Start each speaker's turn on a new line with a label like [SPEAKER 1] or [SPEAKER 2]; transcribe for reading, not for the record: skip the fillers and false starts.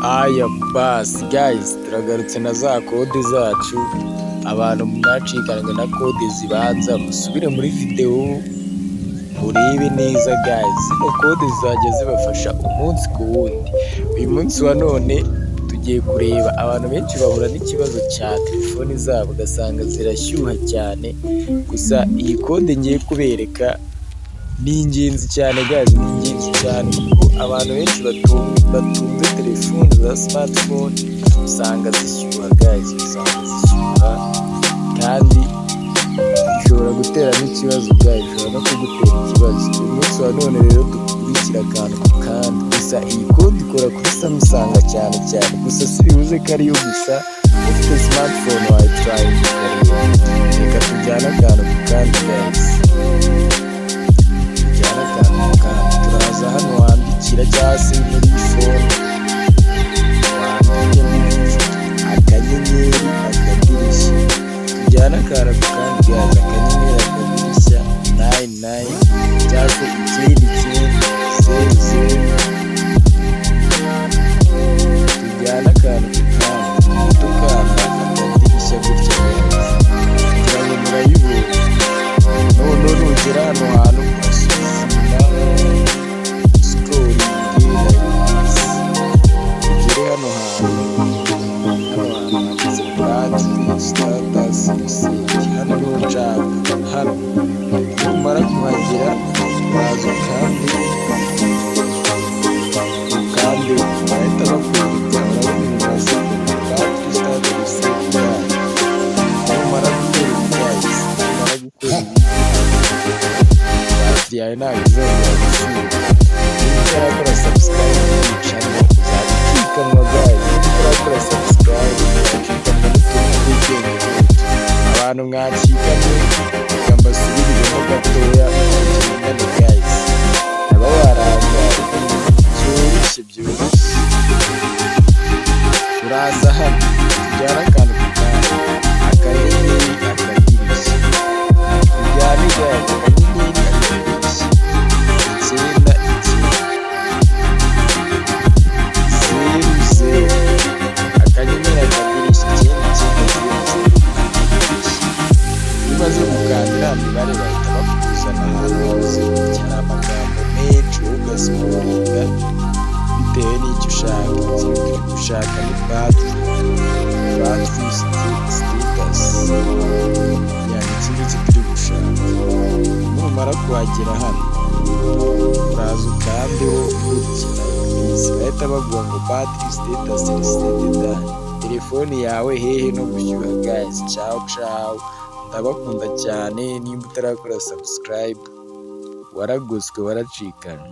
[SPEAKER 1] Aya basi guys, turagarutse na za code zacu. Abantu mwacikanwe na code zibanza, musubire muri videwo murebe neza guys. Zino code zizajya zibafasha umunsi ku wundi. Uyu munsi wa none tugiye kureba abantu benshi bahura n'ikibazo cya telefoni zabo, ugasanga zirashyuha cyane. Gusa iyi code ngiye kubereka ni ingenzi cyane guys, ni ingenzi cyane kuko abantu benshi batunze telefoni za smartphone usanga zishyuha guys, usanga zishyuha kandi bishobora gutera n'ikibazo guys, bishobora no kugutera ikibazo. Uyu munsi wa none rero dukurikira akantu ku kandi. Gusa iyi code ikora kuri Samsung cyane cyane, gusa si bivuze ko ariyo gusa, ufite smartphone wayitryinga ukareba. Reka tujyane akantu ku kandi guys, tujyane akantu ku kandi. Turaza hano wandikira cyangwa se muri phone wandikemo akanyenyeri akadirishya. Tujyane akantu ku kandi guys, akanyenyeri akadirishya 99 cyangwa se 9900. Tujyane akantu ku kandi, dukanda akadirishya gutya guys, kugira ngo murayibona. Noneho nugera hano hantu urasubiza inyuma, scrolling like this, ugere hano hantu, hano hantu handitse "battery status reset". Hano niho nshaka. Hano numara kuhagera uraza ukande, ukande bahita bakwereka. Urabona ibintu basigaye battery status reset done. Numara gukora ibi guys, numara gukora ibi, batiri yawe ntabwo izongera gushyuha. Niba utarakora subscribe kuri channel, uzajya ucikanwa guys. Niba utarakora subscribe, uzacikanwa n'utuntu tw'ubwenge nk'utu. Abantu mwacikanwe, reka mbasubiriremo gatoya tugendane guys. Aba warangaye, byoroshye byoroshye. Turaza hano tujyane akantu ku kandi, akanyenyeri akadirishya, tujyane guys, akanyenyeri akadirishya 99 00, akanyenyeri akadirishya 9900 akadirishya. Iyo umaze gukanda iriya mibare, bahita bakuzana ahantu hameze gutya, hari amagambo menshi, wowe ugascrollinga bitewe n'icyo ushaka. Ikintu turi gushaka ni battery status, yani iki ngiki turi gushaka. Numara kuhagera hano, uraza ukandeho gutya like this, bahita baguha ngo "battery status reset done". Telefoni yawe hehe no gushyuha guys. Ciao ciao, ndabakunda cyane. Nimba utarakora subscribe, waragoswe, waracikanwe.